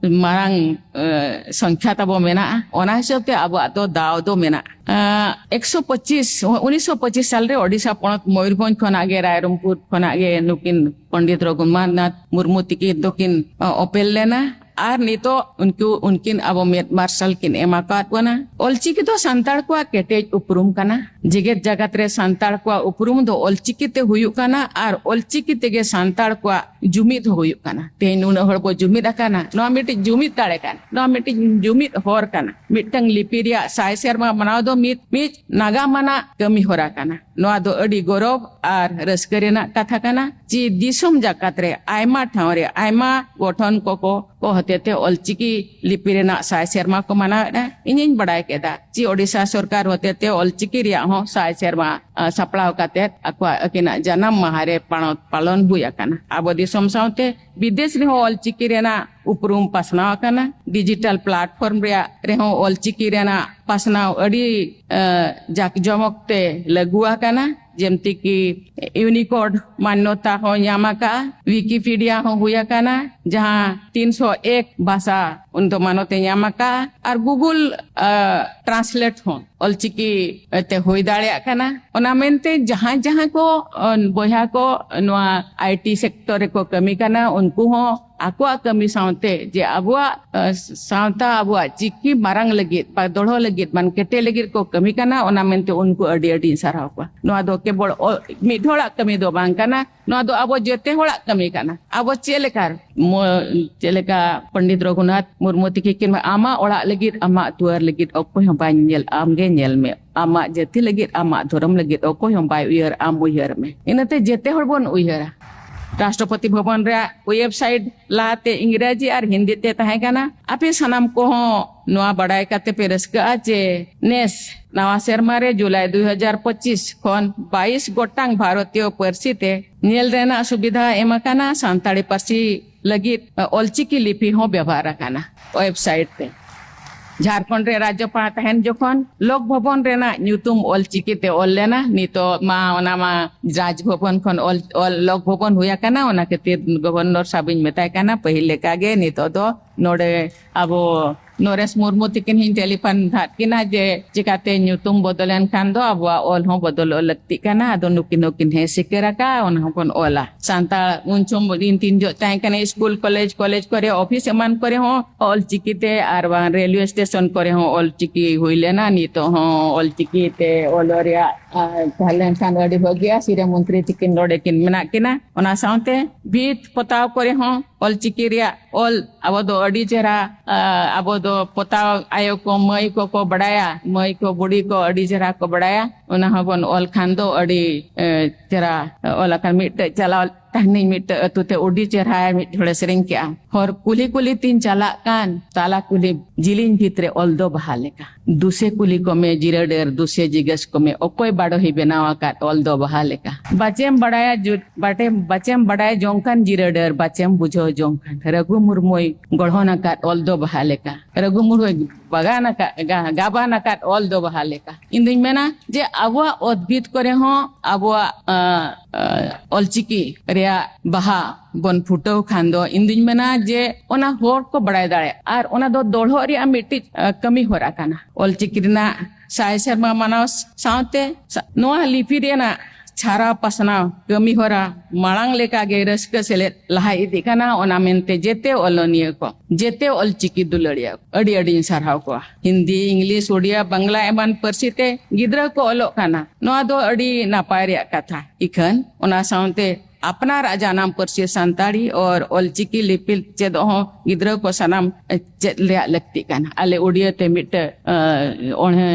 ᱢᱟᱨᱟᱝ, ᱟ, ᱥᱚᱝᱠᱷᱟ ᱛᱟᱵᱚ ᱢᱮᱱᱟᱜᱼᱟ᱾ ᱚᱱᱟ ᱦᱤᱥᱟᱹᱵ ᱛᱮ ᱟᱵᱚᱣᱟᱜ ᱫᱚ ᱫᱟᱣ ᱫᱚ ᱢᱮᱱᱟᱜᱼᱟ᱾ ᱟ, ᱮᱠᱥᱚ ᱯᱚᱸᱪᱤᱥ, ᱩᱱᱤᱥᱥᱚ ᱯᱚᱸᱪᱤᱥ ᱥᱟᱞ ᱨᱮ ᱳᱰᱤᱥᱟ ᱯᱚᱱᱚᱛ ᱢᱚᱭᱩᱨᱵᱷᱚᱸᱡᱽ ᱠᱷᱚᱱᱟᱜ ᱜᱮ, ᱨᱟᱭᱨᱚᱝᱯᱩᱨ ᱠᱷᱚᱱᱟᱜ ᱜᱮ ᱱᱩᱠᱤᱱ ᱯᱚᱱᱰᱤᱛ ᱨᱚᱜᱷᱩᱱᱟᱛᱷ ᱢᱩᱨᱢᱩ ᱛᱤᱠᱤᱱ ᱫᱚᱠᱤᱱ, ᱟ, ᱚᱯᱮᱞ ᱞᱮᱱᱟ᱾ ᱟᱨ ᱱᱤᱛᱚᱜ ᱩᱱᱠᱩ, ᱩᱱᱠᱤᱱ ᱟᱵᱚ ᱢᱮᱫ ᱢᱟᱨᱥᱟᱞ ᱠᱤᱱ ᱮᱢ ᱟᱠᱟᱫ ᱵᱚᱱᱟ᱾ ᱚᱞᱪᱤᱠᱤ ᱫᱚ ᱥᱟᱱᱛᱟᱲ ᱠᱚᱣᱟᱜ ᱠᱮᱴᱮᱡ ᱩᱯᱨᱩᱢ ᱠᱟᱱᱟ᱾ ᱡᱮᱜᱮᱛ ᱡᱟᱠᱟᱛ ᱨᱮ ᱥᱟᱱᱛᱟᱲ ᱠᱚᱣᱟᱜ ᱩᱯᱨᱩᱢ ᱫᱚ ᱚᱞᱪᱤᱠᱤ ᱛᱮ ᱦᱩᱭᱩᱜ ᱠᱟᱱᱟ ᱟᱨ ᱚᱞᱪᱤᱠᱤ ᱛᱮᱜᱮ ᱥᱟᱱᱛᱟᱲ ᱠᱚᱣᱟᱜ ᱡᱩᱢᱤᱫ ᱦᱚᱸ ᱦᱩᱭᱩᱜ ᱠᱟᱱᱟ᱾ ᱛᱮᱦᱮᱧ ᱱᱩᱱᱟᱹᱜ ᱦᱚᱲ ᱵᱚ ᱡᱩᱢᱤᱫ ᱟᱠᱟᱱᱟ, ᱱᱚᱣᱟ ᱢᱤᱫᱴᱤᱡ ᱡᱩᱢᱤᱫ ᱫᱟᱲᱮ ᱠᱟᱱᱟ, ᱱᱚᱣᱟ ᱢᱤᱫᱴᱤᱡ ᱡᱩᱢᱤᱫ ᱦᱚᱨ ᱠᱟᱱᱟ᱾ ᱢᱤᱫᱴᱟᱝ ᱞᱤᱯᱤ ᱨᱮᱭᱟᱜ ᱥᱟᱭ ᱥᱮᱨᱢᱟ ᱢᱟᱱᱟᱣ ᱫᱚ ᱢᱤᱫ, ᱢᱤᱫ ᱱᱟᱜᱟᱢ ᱟᱱᱟᱜ ᱠᱟᱹᱢᱤ ᱦᱚᱨᱟ ᱠᱟᱱᱟ᱾ ᱱᱚᱣᱟ ᱫᱚ ᱟᱹᱰᱤ ᱜᱚᱨᱚᱵᱽ ᱟᱨ ᱨᱟᱹᱥᱠᱟᱹ ᱨᱮᱱᱟᱜ ᱠᱟᱛᱷᱟ ᱠᱟᱱᱟ᱾ ᱪᱮ ᱫᱤᱥᱚᱢ ᱡᱟᱠᱟᱛ ᱨᱮ ᱟᱭᱢᱟ ᱴᱷᱟᱶ ᱨᱮ ᱟᱭᱢᱟ ᱜᱚᱴᱷᱚᱱ ᱠᱚᱠᱚ ᱠᱚ ᱦᱚᱛᱮᱛᱮ ᱚᱞᱪᱤᱠᱤ ᱞᱤᱯᱤ ᱨᱮᱱᱟᱜ ᱥᱟᱭ ᱥᱮᱨᱢᱟ ᱠᱚ ᱢᱟᱱᱟᱣᱮᱫᱼᱟ᱾ ᱤᱧᱤᱧ ᱵᱟᱲᱟᱭ ᱠᱮᱫᱟ ᱪᱮ ᱳᱰᱤᱥᱟ ᱥᱚᱨᱠᱟᱨ ᱦᱚᱛᱮᱛᱮ ᱚᱞᱪᱤᱠᱤ ᱨᱮᱭᱟᱜ ᱦᱚᱸ ᱥᱟᱭ ᱥᱮᱨᱢᱟ, ᱟ, ᱥᱟᱯᱲᱟᱣ ᱠᱟᱛᱮ ᱟᱠᱚᱣᱟᱜ, ᱟᱹᱠᱤᱱᱟᱜ ᱡᱟᱱᱟᱢ ᱢᱟᱦᱟ ᱨᱮ ᱯᱟᱲᱚ-, ᱯᱟᱞᱚᱱ ᱦᱩᱭ ᱟᱠᱟᱱᱟ᱾ ᱟᱵᱚ ᱫᱤᱥᱚᱢ ᱥᱟᱶᱛᱮ ᱵᱤᱫᱮᱥ ᱨᱮᱦᱚᱸ ᱚᱞᱪᱤᱠᱤ ᱨᱮᱱᱟᱜ ᱩᱯᱨᱩᱢ ᱯᱟᱥᱱᱟᱣ ᱟᱠᱟᱱᱟ᱾ ᱰᱤᱡᱤᱴᱟᱞ ᱯᱞᱟᱴᱯᱷᱚᱨᱢ ᱨᱮᱭᱟᱜ ᱨᱮᱦᱚᱸ ᱚᱞᱪᱤᱠᱤ ᱨᱮᱱᱟᱜ ᱯᱟᱥᱱᱟᱣ ᱟᱹᱰᱤ, ᱟ, ᱡᱟᱠ ᱡᱚᱢᱚᱠ ᱛᱮ ᱞᱟᱹᱜᱩ ᱟᱠᱟᱱᱟ᱾ ᱡᱮᱢᱛᱤ ᱠᱤ ᱤᱭᱩᱱᱤᱠᱳᱰ ᱢᱟᱱᱱᱚᱛᱟ ᱦᱚᱸ ᱧᱟᱢ ᱟᱠᱟᱫᱼᱟ, ᱣᱤᱠᱤᱯᱤᱰᱤᱭᱟ ᱦᱚᱸ ᱦᱩᱭ ᱟᱠᱟᱱᱟ, ᱡᱟᱦᱟᱸ ᱛᱤᱱᱥᱚ ᱮᱠ ᱵᱷᱟᱥᱟ ᱩᱱᱫᱚ ᱢᱟᱱᱚᱛ ᱮ ᱧᱟᱢ ᱟᱠᱟᱫᱼᱟ, ᱟᱨ ᱜᱩᱜᱩᱞ, ᱟ, ᱴᱨᱟᱱᱥᱞᱮᱴ ᱦᱚᱸ ᱚᱞᱪᱤᱠᱤ ᱛᱮ ᱦᱩᱭ ᱫᱟᱲᱮᱭᱟᱜ ᱠᱟᱱᱟ᱾ ᱚᱱᱟ ᱢᱮᱱᱛᱮ ᱡᱟᱦᱟᱸ ᱡᱟᱦᱟᱸ ᱠᱚ, ᱟ, ᱵᱚᱭᱦᱟ ᱠᱚ ᱱᱚᱣᱟ ᱟᱭ ᱴᱤ ᱥᱮᱠᱴᱚᱨ ᱨᱮᱠᱚ ᱠᱟᱹᱢᱤ ᱠᱟᱱᱟ, ᱩᱱᱠᱩ ᱦᱚᱸ ᱟᱠᱚᱣᱟᱜ ᱠᱟᱹᱢᱤ ᱥᱟᱶᱛᱮ ᱡᱮ ᱟᱵᱚᱣᱟᱜ, ᱟ, ᱥᱟᱶᱛᱟ, ᱟᱵᱚᱣᱟᱜ ᱪᱤᱠᱤ ᱢᱟᱨᱟᱝ ᱞᱟᱹᱜᱤᱫ, ᱵᱟ ᱫᱚᱲᱦᱚ ᱞᱟᱹᱜᱤᱫ, ᱢᱟᱱ ᱠᱮᱴᱮᱡ ᱞᱟᱹᱜᱤᱫ ᱠᱚ ᱠᱟᱹᱢᱤ ᱠᱟᱱᱟ, ᱚᱱᱟ ᱢᱮᱱᱛᱮ ᱩᱱᱠᱩ ᱟᱹᱰᱤ ᱟᱹᱰᱤᱧ ᱥᱟᱨᱦᱟᱣ ᱠᱚᱣᱟ᱾ ᱱᱚᱣᱟ ᱫᱚ ᱠᱮᱵᱚᱞ ᱚ-, ᱢᱤᱫ ᱦᱚᱲᱟᱜ ᱠᱟᱹᱢᱤ ᱫᱚ ᱵᱟᱝ ᱠᱟᱱᱟ, ᱱᱚᱣᱟ ᱫᱚ ᱟᱵᱚ ᱡᱮᱛᱮ ᱦᱚᱲᱟᱜ ᱠᱟᱹᱢᱤ ᱠᱟᱱᱟ᱾ ᱟᱵᱚ ᱪᱮᱫ ᱞᱮᱠᱟ, ᱢᱚ-, ᱪᱮᱫ ᱞᱮᱠᱟ ᱯᱚᱱᱰᱤᱛ ᱨᱚᱜᱷᱩᱱᱟᱛᱷ ᱢᱩᱨᱢᱩ ᱛᱤᱠᱤ ᱠᱤᱱ, ᱟᱢᱟᱜ ᱚᱲᱟᱜ ᱞᱟᱹᱜᱤᱫ, ᱟᱢᱟᱜ ᱫᱩᱣᱟᱹᱨ ᱞᱟᱹᱜᱤᱫ ᱚᱠᱚᱭ ᱦᱚᱸ ᱵᱟᱭ ᱧᱮᱞ, ᱟᱢ ᱜᱮ ᱧᱮᱞ ᱢᱮ᱾ ᱟᱢᱟᱜ ᱡᱟᱹᱛᱤ ᱞᱟᱹᱜᱤᱫ, ᱟᱢᱟᱜ ᱫᱷᱚᱨᱚᱢ ᱞᱟᱹᱜᱤᱫ ᱚᱠᱚᱭ ᱦᱚᱸ ᱵᱟᱭ ᱩᱭᱦᱟᱹᱨ, ᱟᱢ ᱩᱭᱦᱟᱹᱨ ᱢᱮ᱾ ᱤᱱᱟᱹᱛᱮ ᱡᱮᱛᱮ ᱦᱚᱲ ᱵᱚᱱ ᱩᱭᱦᱟᱹᱨᱟ᱾ ᱨᱟᱥᱴᱨᱚᱯᱚᱛᱤ ᱵᱷᱚᱵᱚᱱ ᱨᱮᱭᱟᱜ ᱣᱮᱵᱥᱟᱭᱤᱴ ᱞᱟᱦᱟᱛᱮ ᱤᱝᱨᱮᱡᱤ ᱟᱨ ᱦᱤᱱᱫᱤ ᱛᱮ ᱛᱟᱦᱮᱸ ᱠᱟᱱᱟ᱾ ᱟᱯᱮ ᱥᱟᱱᱟᱢ ᱠᱚᱦᱚᱸ ᱱᱚᱣᱟ ᱵᱟᱲᱟᱭ ᱠᱟᱛᱮ ᱯᱮ ᱨᱟᱹᱥᱠᱟᱹᱜᱼᱟ ᱡᱮ ᱱᱮᱥ ᱱᱟᱣᱟ ᱥᱮᱨᱢᱟ ᱨᱮ ᱡᱩᱞᱟᱭ ᱫᱩᱭ ᱦᱟᱡᱟᱨ ᱯᱚᱸᱪᱤᱥ ᱠᱷᱚᱱ ᱵᱟᱭᱤᱥ ᱜᱚᱴᱟᱝ ᱵᱷᱟᱨᱚᱛᱤᱭᱚ ᱯᱟᱹᱨᱥᱤ ᱛᱮ ᱧᱮᱞ ᱨᱮᱱᱟᱜ ᱥᱩᱵᱤᱫᱷᱟ ᱮᱢ ᱟᱠᱟᱱᱟ᱾ ᱥᱟᱱᱛᱟᱲᱤ ᱯᱟᱹᱨᱥᱤ ᱞᱟᱹᱜᱤᱫ ᱚᱞᱪᱤᱠᱤ ᱞᱤᱯᱤ ᱦᱚᱸ ᱵᱮᱵᱚᱦᱟᱨ ᱟᱠᱟᱱᱟ ᱣᱮᱵᱥᱟᱭᱤᱴ ᱨᱮ᱾ ᱡᱷᱟᱲᱠᱷᱚᱸᱰ ᱨᱮ ᱨᱟᱡᱽᱡᱚᱯᱟᱲ ᱛᱟᱦᱮᱱ ᱡᱚᱠᱷᱚᱱ ᱞᱳᱠ ᱵᱷᱚᱵᱚᱱ ᱨᱮᱱᱟᱜ ᱧᱩᱛᱩᱢ ᱚᱞᱪᱤᱠᱤ ᱛᱮ ᱚᱞ ᱞᱮᱱᱟ᱾ ᱱᱤᱛᱚᱜ ᱢᱟ ᱚᱱᱟ ᱢᱟ ᱨᱟᱡᱽ ᱵᱷᱚᱵᱚᱱ ᱠᱷᱚᱱ ᱚᱞ, ᱚᱞ ᱞᱳᱠ ᱵᱷᱚᱵᱚᱱ ᱦᱩᱭ ᱟᱠᱟᱱᱟ᱾ ᱚᱱᱟ ᱠᱷᱟᱹᱛᱤᱨ ᱜᱚᱵᱷᱚᱨᱱᱚᱨ ᱥᱟᱵ ᱤᱧ ᱢᱮᱛᱟᱭ ᱠᱟᱱᱟ, ᱯᱟᱹᱦᱤᱞ ᱞᱮᱠᱟ ᱜᱮ ᱱᱤᱛᱚᱜ ᱫᱚ ᱱᱚᱰᱮ ᱟᱵᱚ ᱱᱚᱨᱮᱥ ᱢᱩᱨᱢᱩ ᱛᱤᱠᱤᱱ ᱦᱚᱸᱧ ᱴᱮᱞᱤᱯᱷᱳᱱ ᱫᱷᱟᱫ ᱠᱤᱱᱟ ᱡᱮ ᱪᱤᱠᱟᱛᱮ ᱧᱩᱛᱩᱢ ᱵᱚᱫᱚᱞ ᱮᱱ ᱠᱷᱟᱱ ᱫᱚ ᱟᱵᱚᱣᱟᱜ ᱚᱞ ᱦᱚᱸ ᱵᱚᱫᱚᱞᱚᱜ ᱞᱟᱹᱠᱛᱤᱜ ᱠᱟᱱᱟ᱾ ᱟᱫᱚ ᱱᱩᱠᱤᱱ ᱦᱚᱸᱠᱤᱱ ᱦᱮᱸ ᱥᱤᱠᱟᱹᱨ ᱟᱠᱟᱫᱼᱟ, ᱚᱱᱟ ᱦᱚᱸᱵᱚᱱ ᱚᱞᱟ᱾ ᱥᱟᱱᱛᱟᱲ ᱩᱱ ᱥᱚᱢᱚᱭ ᱤᱧ ᱛᱤᱱ ᱡᱚᱦᱚᱜ ᱛᱟᱦᱮᱸ ᱠᱟᱱᱟ ᱥᱠᱩᱞ, ᱠᱚᱞᱮᱡᱽ, ᱠᱚᱞᱮᱡᱽ ᱠᱚᱨᱮ, ᱚᱯᱷᱤᱥ ᱮᱢᱟᱱ ᱠᱚᱨᱮ ᱦᱚᱸ ᱚᱞ ᱪᱤᱠᱤ ᱛᱮ, ᱟᱨ ᱵᱟᱝ ᱨᱮᱞᱣᱮ ᱥᱴᱮᱥᱚᱱ ᱠᱚᱨᱮ ᱦᱚᱸ ᱚᱞ ᱪᱤᱠᱤ ᱦᱩᱭ ᱞᱮᱱᱟ᱾ ᱱᱤᱛᱚᱜ ᱦᱚᱸ ᱚᱞ ᱪᱤᱠᱤ ᱛᱮ ᱚᱞ ᱨᱮᱭᱟᱜ, ᱟᱨ ᱛᱟᱦᱮᱸ ᱞᱮᱱᱠᱷᱟᱱ ᱟᱹᱰᱤ ᱵᱷᱟᱹᱜᱤᱜᱼᱟ᱾ ᱥᱤᱨᱟᱹ ᱢᱚᱱᱛᱨᱤ ᱛᱤᱠᱤᱱ ᱱᱚᱰᱮ ᱠᱤᱱ ᱢᱮᱱᱟᱜ ᱠᱤᱱᱟ᱾ ᱚᱱᱟ ᱥᱟᱶᱛᱮ ᱵᱷᱤᱛ ᱯᱚᱛᱟᱣ ᱠᱚᱨᱮ ᱦᱚᱸ ᱚᱞ ᱪᱤᱠᱤ ᱨᱮᱭᱟᱜ ᱚᱞ ᱟᱵᱚ ᱫᱚ ᱟᱹᱰᱤ ᱪᱮᱦᱨᱟ, ᱟ, ᱟᱵᱚ ᱫᱚ ᱯᱚᱛᱟᱣ ᱟᱭᱳ ᱠᱚ, ᱢᱟᱹᱭ ᱠᱚᱠᱚ ᱵᱟᱲᱟᱭᱟ, ᱢᱟᱹᱭ ᱠᱚ, ᱵᱩᱰᱷᱤ ᱠᱚ ᱟᱹᱰᱤ ᱪᱮᱦᱨᱟ ᱠᱚ ᱵᱟᱲᱟᱭᱟ᱾ ᱚᱱᱟ ᱦᱚᱸᱵᱚᱱ ᱚᱞ ᱠᱷᱟᱱ ᱫᱚ ᱟᱹᱰᱤ, ᱮ, ᱪᱮᱦᱨᱟ ᱚᱞ ᱟᱠᱟᱱ᱾ ᱢᱤᱫᱴᱮᱡ ᱪᱟᱞᱟᱣ ᱛᱟᱦᱮᱱᱤᱧ ᱢᱤᱫᱴᱮᱡ ᱟᱹᱛᱩ ᱛᱮ, ᱟᱹᱰᱤ ᱪᱮᱦᱨᱟ ᱢᱤᱫ ᱦᱚᱲᱮ ᱥᱮᱨᱮᱧ ᱠᱮᱜᱼᱟ, "ᱦᱚᱨ ᱠᱩᱞᱦᱤ ᱠᱩᱞᱦᱤ ᱛᱤᱧ ᱪᱟᱞᱟᱜ ᱠᱟᱱ, ᱛᱟᱞᱟ ᱠᱩᱞᱦᱤ ᱡᱤᱞᱤᱧ ᱵᱷᱤᱛ ᱨᱮ ᱚᱞ ᱫᱚ ᱵᱟᱦᱟ ᱞᱮᱠᱟ᱾ ᱫᱩᱥᱮ ᱠᱩᱞᱤ ᱠᱚᱢᱮ ᱡᱤᱨᱟᱹ ᱰᱟᱹᱨ, ᱫᱩᱥᱮ ᱡᱤᱜᱟᱹᱥ ᱠᱚᱢᱮ ᱚᱠᱚᱭ ᱵᱟᱰᱚᱦᱤ ᱵᱮᱱᱟᱣ ᱟᱠᱟᱫ ᱚᱞ ᱫᱚ ᱵᱟᱦᱟ ᱞᱮᱠᱟ᱾ ᱵᱟᱪᱮᱢ ᱵᱟᱲᱟᱭᱟ ᱡᱩ-, ᱵᱟᱴᱮᱢ, ᱵᱟᱪᱮᱢ ᱵᱟᱰᱟᱭ ᱡᱚᱝ ᱠᱷᱟᱱ ᱡᱤᱨᱟᱹ ᱰᱟᱹᱨ, ᱵᱟᱪᱮᱢ ᱵᱩᱡᱷᱟᱹᱣ ᱡᱚᱝ ᱠᱷᱟᱱ ᱨᱟᱹᱜᱷᱩ ᱢᱩᱨᱢᱩᱭ ᱜᱚᱲᱦᱚᱱ ᱟᱠᱟᱫ ᱚᱞ ᱫᱚ ᱵᱟᱦᱟ ᱞᱮᱠᱟ, ᱨᱟᱹᱜᱷᱩ ᱢᱩᱨᱢᱩᱭ ᱵᱟᱜᱟᱱ ᱟᱠᱟᱫ, ᱜᱟ-, ᱜᱟᱵᱟᱱ ᱟᱠᱟᱫ ᱚᱞ ᱫᱚ ᱵᱟᱦᱟ ᱞᱮᱠᱟ᱾" ᱤᱧ ᱫᱩᱧ ᱢᱮᱱᱟ ᱡᱮ ᱟᱵᱚᱣᱟᱜ ᱚᱛ ᱵᱷᱤᱛ ᱠᱚᱨᱮ ᱦᱚᱸ ᱟᱵᱚᱣᱟᱜ, ᱟ, ᱟ, ᱚᱞᱪᱤᱠᱤ ᱨᱮᱭᱟᱜ ᱵᱟᱦᱟ ᱵᱚᱱ ᱯᱷᱩᱴᱟᱹᱣ ᱠᱷᱟᱱ ᱫᱚ, ᱤᱧ ᱫᱩᱧ ᱢᱮᱱᱟ ᱡᱮ ᱚᱱᱟ ᱦᱚᱲ ᱠᱚ ᱵᱟᱲᱟᱭ ᱫᱟᱲᱮᱭᱟᱜᱼᱟ᱾ ᱟᱨ ᱚᱱᱟ ᱫᱚ ᱫᱚᱲᱦᱚᱜ ᱨᱮᱭᱟᱜ ᱢᱤᱫᱴᱤᱡ, ᱟ, ᱠᱟᱹᱢᱤ ᱦᱚᱨᱟ ᱠᱟᱱᱟ᱾ ᱚᱞᱪᱤᱠᱤ ᱨᱮᱱᱟᱜ ᱥᱟᱭ ᱥᱮᱨᱢᱟ ᱢᱟᱱᱟᱣ ᱥᱟᱶᱛᱮ ᱥᱟ-, ᱱᱚᱣᱟ ᱞᱤᱯᱤ ᱨᱮᱱᱟᱜ ᱪᱷᱟᱨᱟᱣ ᱯᱟᱥᱱᱟᱣ ᱠᱟᱹᱢᱤ ᱦᱚᱨᱟ ᱢᱟᱲᱟᱝ ᱞᱮᱠᱟᱜᱮ ᱨᱟᱹᱥᱠᱟᱹ ᱥᱮᱞᱮᱫ ᱞᱟᱦᱟ ᱤᱫᱤᱜ ᱠᱟᱱᱟ᱾ ᱚᱱᱟ ᱢᱮᱱᱛᱮ ᱡᱮᱛᱮ ᱚᱞᱚᱱᱤᱭᱟᱹ ᱠᱚ, ᱡᱮᱛᱮ ᱚᱞᱪᱤᱠᱤ ᱫᱩᱞᱟᱹᱲᱤᱭᱟᱹ ᱠᱚ ᱟᱹᱰᱤ ᱟᱹᱰᱤᱧ ᱥᱟᱨᱦᱟᱣ ᱠᱚᱣᱟ᱾ ᱦᱤᱱᱫᱤ, ᱤᱝᱞᱤᱥ, ᱳᱰᱤᱭᱟ, ᱵᱟᱝᱞᱟ ᱮᱢᱟᱱ ᱯᱟᱹᱨᱥᱤ ᱛᱮ ᱜᱤᱫᱽᱨᱟᱹ ᱠᱚ ᱚᱞᱚᱜ ᱠᱟᱱᱟ, ᱱᱚᱣᱟ ᱫᱚ ᱟᱹᱰᱤ ᱱᱟᱯᱟᱭ ᱨᱮᱭᱟᱜ ᱠᱟᱛᱷᱟ᱾ ᱤᱠᱷᱟᱹᱱ ᱚᱱᱟ ᱥᱟᱶᱛᱮ ᱟᱯᱱᱟᱨᱟᱜ ᱡᱟᱱᱟᱢ ᱯᱟᱹᱨᱥᱤ ᱥᱟᱱᱛᱟᱲᱤ ᱟᱨ ᱚᱞᱪᱤᱠᱤ ᱞᱤᱯᱤ ᱪᱮᱫᱚᱜ ᱦᱚᱸ ᱜᱤᱫᱽᱨᱟᱹ ᱠᱚ ᱥᱟᱱᱟᱢ ᱪᱮᱫ ᱨᱮᱭᱟᱜ ᱞᱟᱹᱠᱛᱤᱜ ᱠᱟᱱᱟ᱾ ᱟᱞᱮ ᱳᱰᱤᱭᱟ ᱛᱮ ᱢᱤᱫᱴᱟᱝ, ᱟᱸ, ᱚᱬᱦᱮ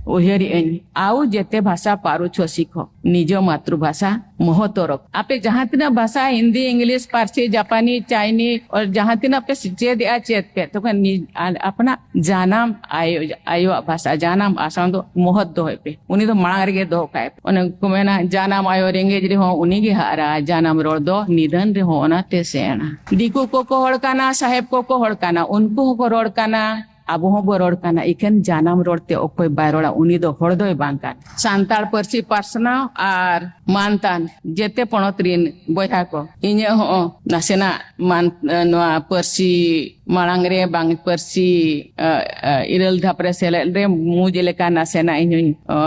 ᱩᱭᱦᱟᱹᱨᱮᱜ ᱟᱹᱧ, ᱟᱣ ᱡᱮᱛᱮ ᱵᱷᱟᱥᱟ ᱯᱟᱨᱩ ᱪᱷᱚ ᱥᱤᱠᱷᱚ, ᱱᱤᱡᱚ ᱢᱟᱛᱨᱩ ᱵᱷᱟᱥᱟ ᱢᱚᱦᱚᱛᱚᱨᱚᱠ᱾ ᱟᱯᱮ ᱡᱟᱦᱟᱸ ᱛᱤᱱᱟᱹᱜ ᱵᱷᱟᱥᱟ, ᱦᱤᱱᱫᱤ, ᱤᱝᱞᱤᱥ, ᱯᱟᱨᱥᱤ, ᱡᱟᱯᱟᱱᱤ, ᱪᱟᱭᱱᱤ, ᱟᱨ ᱡᱟᱦᱟᱸ ᱛᱤᱱᱟᱹᱜ ᱯᱮ ᱪᱮᱫ ᱮᱜᱼᱟ, ᱪᱮᱫ ᱯᱮ, ᱛᱚᱵᱮ ᱱᱤᱡ-, ᱟ-, ᱟᱯᱱᱟ ᱡᱟᱱᱟᱢ ᱟᱭᱳ, ᱟᱭᱳᱣᱟᱜ ᱵᱷᱟᱥᱟ, ᱡᱟᱱᱟᱢ ᱟᱥᱟᱝ ᱫᱚ ᱢᱚᱦᱚᱛ ᱫᱚᱦᱚᱭ ᱯᱮ᱾ ᱩᱱᱤ ᱫᱚ ᱢᱟᱲᱟᱝ ᱨᱮᱜᱮ ᱫᱚᱦᱚ ᱠᱟᱭ ᱯᱮ᱾ ᱚᱱᱮ ᱠᱚ ᱢᱮᱱᱟ, "ᱡᱟᱱᱟᱢ ᱟᱭᱳ ᱨᱮᱸᱜᱮᱡ ᱨᱮᱦᱚᱸ ᱩᱱᱤ ᱜᱮ ᱦᱟᱨᱟ, ᱡᱟᱱᱟᱢ ᱨᱚᱲ ᱫᱚ ᱱᱤᱫᱷᱟᱹᱱ ᱨᱮᱦᱚᱸ ᱚᱱᱟ ᱛᱮ ᱥᱮᱬᱟ᱾" ᱫᱤᱠᱩ ᱠᱚᱠᱚ ᱦᱚᱲ ᱠᱟᱱᱟ, ᱥᱟᱦᱮᱵ ᱠᱚᱠᱚ ᱦᱚᱲ ᱠᱟᱱᱟ, ᱩᱱᱠᱩ ᱦᱚᱸᱠᱚ ᱨᱚᱲ ᱠᱟᱱᱟ, ᱟᱵᱚ ᱦᱚᱸᱵᱚ ᱨᱚᱲ ᱠᱟᱱᱟ᱾ ᱤᱠᱷᱟᱹᱱ ᱡᱟᱱᱟᱢ ᱨᱚᱲ ᱛᱮ ᱚᱠᱚᱭ ᱵᱟᱭ ᱨᱚᱲᱟ, ᱩᱱᱤ ᱫᱚ ᱦᱚᱲ ᱫᱚᱭ ᱵᱟᱝ ᱠᱟᱱᱟ᱾ ᱥᱟᱱᱛᱟᱲ ᱯᱟᱹᱨᱥᱤ ᱯᱟᱥᱱᱟᱣ ᱟᱨ ᱢᱟᱱᱛᱟᱱ ᱡᱮᱛᱮ ᱯᱚᱱᱚᱛ ᱨᱤᱱ ᱵᱚᱭᱦᱟ ᱠᱚ, ᱤᱧᱟᱹᱜ ᱦᱚᱸ ᱱᱟᱥᱮᱱᱟᱜ ᱢᱟᱱ, ᱱᱚᱣᱟ ᱯᱟᱹᱨᱥᱤ ᱢᱟᱲᱟᱝ ᱨᱮ ᱵᱟᱝ ᱯᱟᱹᱨᱥᱤ, ᱟ, ᱟ, ᱤᱨᱟᱹᱞ ᱫᱷᱟᱯ ᱨᱮ ᱥᱮᱞᱮᱫ ᱨᱮ ᱢᱩᱸ ᱡᱮᱞᱮᱠᱟ ᱱᱟᱥᱮᱱᱟᱜ ᱤᱧ ᱦᱚᱸᱧ, ᱟ,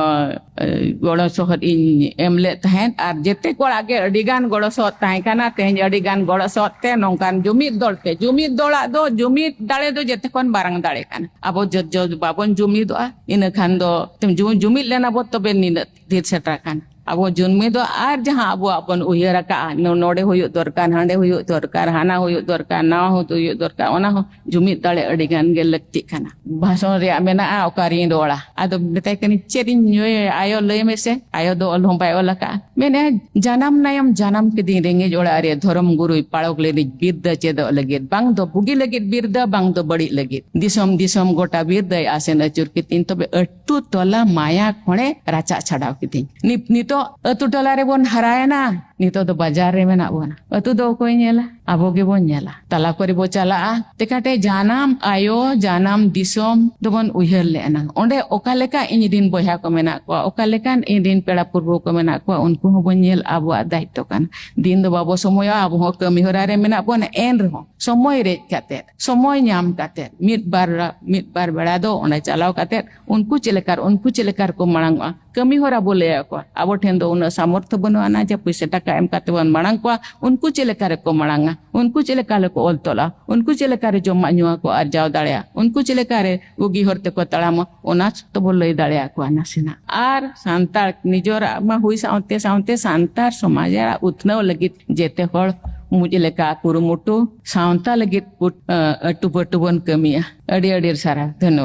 ᱟ, ᱜᱚᱲᱚ ᱥᱚᱦᱚᱫ ᱤᱧ ᱮᱢ ᱞᱮᱫ ᱛᱟᱦᱮᱸᱫ᱾ ᱟᱨ ᱡᱮᱛᱮ ᱠᱚᱲᱟ ᱜᱮ ᱟᱹᱰᱤ ᱜᱟᱱ ᱜᱚᱲᱚ ᱥᱚᱦᱚᱫ ᱛᱟᱦᱮᱸ ᱠᱟᱱᱟ᱾ ᱛᱮᱦᱮᱧ ᱟᱹᱰᱤ ᱜᱟᱱ ᱜᱚᱲᱚ ᱥᱚᱦᱚᱫ ᱛᱮ ᱱᱚᱝᱠᱟᱱ ᱡᱩᱢᱤᱫ ᱫᱚᱞ ᱛᱮ, ᱡᱩᱢᱤᱫ ᱫᱚᱞᱟᱜ ᱫᱚ, ᱡᱩᱢᱤᱫ ᱫᱟᱲᱮ ᱫᱚ ᱡᱮᱛᱮ ᱠᱷᱚᱱ ᱢᱟᱨᱟᱝ ᱫᱟᱲᱮ ᱠᱟᱱᱟ᱾ ᱟᱵᱚ ᱡᱚ-, ᱡᱚ-, ᱵᱟᱵᱚᱱ ᱡᱩᱢᱤᱫᱚᱜᱼᱟ, ᱤᱱᱟᱹ ᱠᱷᱟᱱ ᱫᱚ ᱡᱩ-, ᱡᱩᱢᱤᱫ ᱞᱮᱱᱟ ᱵᱚ ᱛᱚᱵᱮ ᱱᱤᱱᱟᱹᱜ ᱰᱷᱮᱨ ᱥᱮᱴᱮᱨ ᱟᱠᱟᱱ᱾ ᱟᱵᱚ ᱡᱩᱢᱤᱫᱚᱜ ᱟᱨ ᱡᱟᱦᱟᱸ ᱟᱵᱚᱣᱟᱜ ᱵᱚᱱ ᱩᱭᱦᱟᱹᱨ ᱟᱠᱟᱜᱼᱟ, ᱱᱚ-, ᱱᱚᱰᱮ ᱦᱩᱭᱩᱜ ᱫᱚᱨᱠᱟᱨ, ᱦᱟᱸᱰᱮ ᱦᱩᱭᱩᱜ ᱫᱚᱨᱠᱟᱨ, ᱦᱟᱱᱟ ᱦᱩᱭᱩᱜ ᱫᱚᱨᱠᱟᱨ, ᱱᱟᱣᱟ ᱦᱩᱭᱩᱜ ᱫᱚᱨᱠᱟᱨ, ᱚᱱᱟ ᱦᱚᱸ ᱡᱩᱢᱤᱫ ᱫᱟᱲᱮ ᱟᱹᱰᱤ ᱜᱟᱱ ᱜᱮ ᱞᱟᱹᱠᱛᱤᱜ ᱠᱟᱱᱟ᱾ ᱵᱷᱟᱥᱚᱱ ᱨᱮᱭᱟᱜ ᱢᱮᱱᱟᱜᱼᱟ, ᱚᱠᱟᱨᱤᱧ ᱨᱚᱲᱟ? ᱟᱫᱚ ᱢᱮᱛᱟᱭ ᱠᱟᱹᱱᱟᱹᱧ, "ᱪᱮᱫ ᱤᱧ ᱧᱩᱭᱟ? ᱟᱭᱳ, ᱞᱟᱹᱭ ᱢᱮᱥᱮ, ᱟᱭᱳ ᱫᱚ ᱚᱞ ᱦᱚᱸ ᱵᱟᱭ ᱚᱞ ᱟᱠᱟᱜᱼᱟ᱾" ᱢᱮᱱᱮᱫᱼᱟ, "ᱡᱟᱱᱟᱢ ᱱᱟᱭᱚᱢ ᱡᱟᱱᱟᱢ ᱠᱤᱫᱤᱧ ᱨᱮᱸᱜᱮᱡ ᱚᱲᱟᱜ ᱨᱮ, ᱫᱷᱚᱨᱚᱢ ᱜᱩᱨᱩᱭ ᱯᱟᱲᱚᱠ ᱞᱮᱫᱤᱧ ᱵᱤᱨᱫᱟᱹ ᱪᱮᱫᱚᱜ ᱞᱟᱹᱜᱤᱫ, ᱵᱟᱝ ᱫᱚ ᱵᱩᱜᱤ ᱞᱟᱹᱜᱤᱫ ᱵᱤᱨᱫᱟᱹ, ᱵᱟᱝ ᱫᱚ ᱵᱟᱹᱲᱤᱡ ᱞᱟᱹᱜᱤᱫ᱾ ᱫᱤᱥᱚᱢ ᱫᱤᱥᱚᱢ ᱜᱚᱴᱟ ᱵᱤᱨᱫᱟᱹᱭ ᱟᱥᱮᱱ ᱟᱹᱪᱩᱨ ᱠᱤᱫᱤᱧ, ᱛᱚᱵᱮ ᱟᱹᱛᱩ ᱴᱚᱞᱟ ᱢᱟᱭᱟ ᱠᱷᱚᱲᱮ ᱨᱟᱪᱟᱜ ᱪᱷᱟᱰᱟᱣ ᱠᱤᱫᱤᱧ᱾" ᱱᱤᱛ-, ᱱᱤᱛᱚᱜ ᱟᱹᱛᱩ ᱴᱚᱞᱟ ᱨᱮᱵᱚᱱ ᱦᱟᱨᱟᱭᱮᱱᱟ, ᱱᱤᱛᱚᱜ ᱫᱚ ᱵᱟᱡᱟᱨ ᱨᱮ ᱢᱮᱱᱟᱜ ᱵᱚᱱᱟ᱾ ᱟᱹᱛᱩ ᱫᱚ ᱚᱠᱚᱭ ᱧᱮᱞᱟ? ᱟᱵᱚ ᱜᱮᱵᱚᱱ ᱧᱮᱞᱟ᱾ ᱛᱟᱞᱟ ᱠᱚᱨᱮ ᱵᱚ ᱪᱟᱞᱟᱜᱼᱟ, ᱛᱮᱠᱟᱴᱮ ᱡᱟᱱᱟᱢ ᱟᱭᱳ, ᱡᱟᱱᱟᱢ ᱫᱤᱥᱚᱢ ᱫᱚᱵᱚᱱ ᱩᱭᱦᱟᱹᱨ ᱞᱮ ᱮᱱᱟᱝ᱾ ᱚᱸᱰᱮ ᱚᱠᱟ ᱞᱮᱠᱟ ᱤᱧ ᱨᱤᱱ ᱵᱚᱭᱦᱟ ᱠᱚ ᱢᱮᱱᱟᱜ ᱠᱚᱣᱟ, ᱚᱠᱟ ᱞᱮᱠᱟᱱ ᱤᱧ ᱨᱤᱱ ᱯᱮᱲᱟ ᱯᱩᱨᱵᱷᱩ ᱠᱚ ᱢᱮᱱᱟᱜ ᱠᱚᱣᱟ, ᱩᱱᱠᱩ ᱦᱚᱸᱵᱚᱱ ᱧᱮᱞ, ᱟᱵᱚᱣᱟᱜ ᱫᱟᱭᱤᱛᱛᱚ ᱠᱟᱱᱟ᱾ ᱫᱤᱱ ᱫᱚ ᱵᱟᱵᱚ ᱥᱚᱢᱚᱭᱚᱜᱼᱟ, ᱟᱵᱚ ᱦᱚᱸ ᱠᱟᱹᱢᱤ ᱦᱚᱨᱟ ᱨᱮ ᱢᱮᱱᱟᱜ ᱵᱚᱱᱟ, ᱮᱱ ᱨᱮᱦᱚᱸ ᱥᱚᱢᱚᱭ ᱨᱮᱡ ᱠᱟᱛᱮ, ᱥᱚᱢᱚᱭ ᱧᱟᱢ ᱠᱟᱛᱮ, ᱢᱤᱫ ᱵᱟᱨ, ᱢᱤᱫ ᱵᱟᱨ ᱵᱮᱲᱟ ᱫᱚ ᱚᱸᱰᱮ ᱪᱟᱞᱟᱣ ᱠᱟᱛᱮ ᱩᱱᱠᱩ ᱪᱮᱫ ᱞᱮᱠᱟ, ᱩᱱᱠᱩ ᱪᱮᱫ ᱞᱮᱠᱟ ᱨᱮᱠᱚ ᱢᱟᱲᱟᱝ ᱚᱜᱼᱟ, ᱠᱟᱹᱢᱤ ᱦᱚᱨᱟ ᱵᱚ ᱞᱟᱹᱭ ᱟᱠᱚᱣᱟ᱾ ᱟᱵᱚ ᱴᱷᱮᱱ ᱫᱚ ᱩᱱᱟᱹᱜ ᱥᱟᱢᱚᱨᱛᱷᱚ ᱵᱟᱹᱱᱩᱜ ᱟᱱᱟ ᱡᱮ ᱯᱩᱭᱥᱟᱹ ᱴᱟᱠᱟ ᱮᱢ ᱠᱟᱛᱮ ᱵᱚᱱ ᱢᱟᱲᱟᱝ ᱠᱚᱣᱟ᱾ ᱩᱱᱠᱩ ᱪᱮᱫ ᱞᱮᱠᱟ ᱨᱮᱠᱚ ᱢᱟᱲᱟᱝᱟ, ᱩᱱᱠᱩ ᱪᱮᱫ ᱞᱮᱠᱟ ᱨᱮᱠᱚ ᱚᱞ ᱛᱚᱞᱟ, ᱩᱱᱠᱩ ᱪᱮᱫ ᱞᱮᱠᱟ ᱨᱮ ᱡᱚᱢᱟᱜ ᱧᱩᱣᱟᱜ ᱠᱚ ᱟᱨᱡᱟᱣ ᱫᱟᱲᱮᱭᱟᱜᱼᱟ, ᱩᱱᱠᱩ ᱪᱮᱫ ᱞᱮᱠᱟ ᱨᱮ ᱵᱩᱜᱤ ᱦᱚᱨ ᱛᱮᱠᱚ ᱛᱟᱲᱟᱢᱟ, ᱚᱱᱟ ᱡᱚᱛᱚ ᱵᱚ ᱞᱟᱹᱭ ᱫᱟᱲᱮᱭᱟᱠᱚᱣᱟ ᱱᱟᱥᱮᱱᱟᱜ᱾ ᱟᱨ ᱥᱟᱱᱛᱟᱲ ᱱᱤᱡᱚᱨᱟᱜ ᱢᱟ ᱦᱩᱭ ᱥᱟᱶᱛᱮ ᱥᱟᱶᱛᱮ ᱥᱟᱱᱛᱟᱲ ᱥᱚᱢᱟᱡᱽ ᱨᱮᱭᱟᱜ ᱩᱛᱱᱟᱹᱣ ᱞᱟᱹᱜᱤᱫ ᱡᱮᱛᱮ ᱦᱚᱲ ᱢᱩᱡ ᱞᱮᱠᱟ ᱠᱩᱨᱩᱢᱩᱴᱩ, ᱥᱟᱶᱛᱟ ᱞᱟᱹᱜᱤᱫ ᱯᱩᱴ-, ᱟᱹ, ᱟᱹᱴᱩ ᱯᱟᱹᱴᱩ ᱵᱚᱱ ᱠᱟᱹᱢᱤᱭᱟ᱾ ᱟᱹᱰᱤ ᱟᱹᱰᱤ ᱥᱟᱨᱦᱟᱣ᱾ ᱫᱷᱚᱱᱭᱚᱵᱟᱫ᱾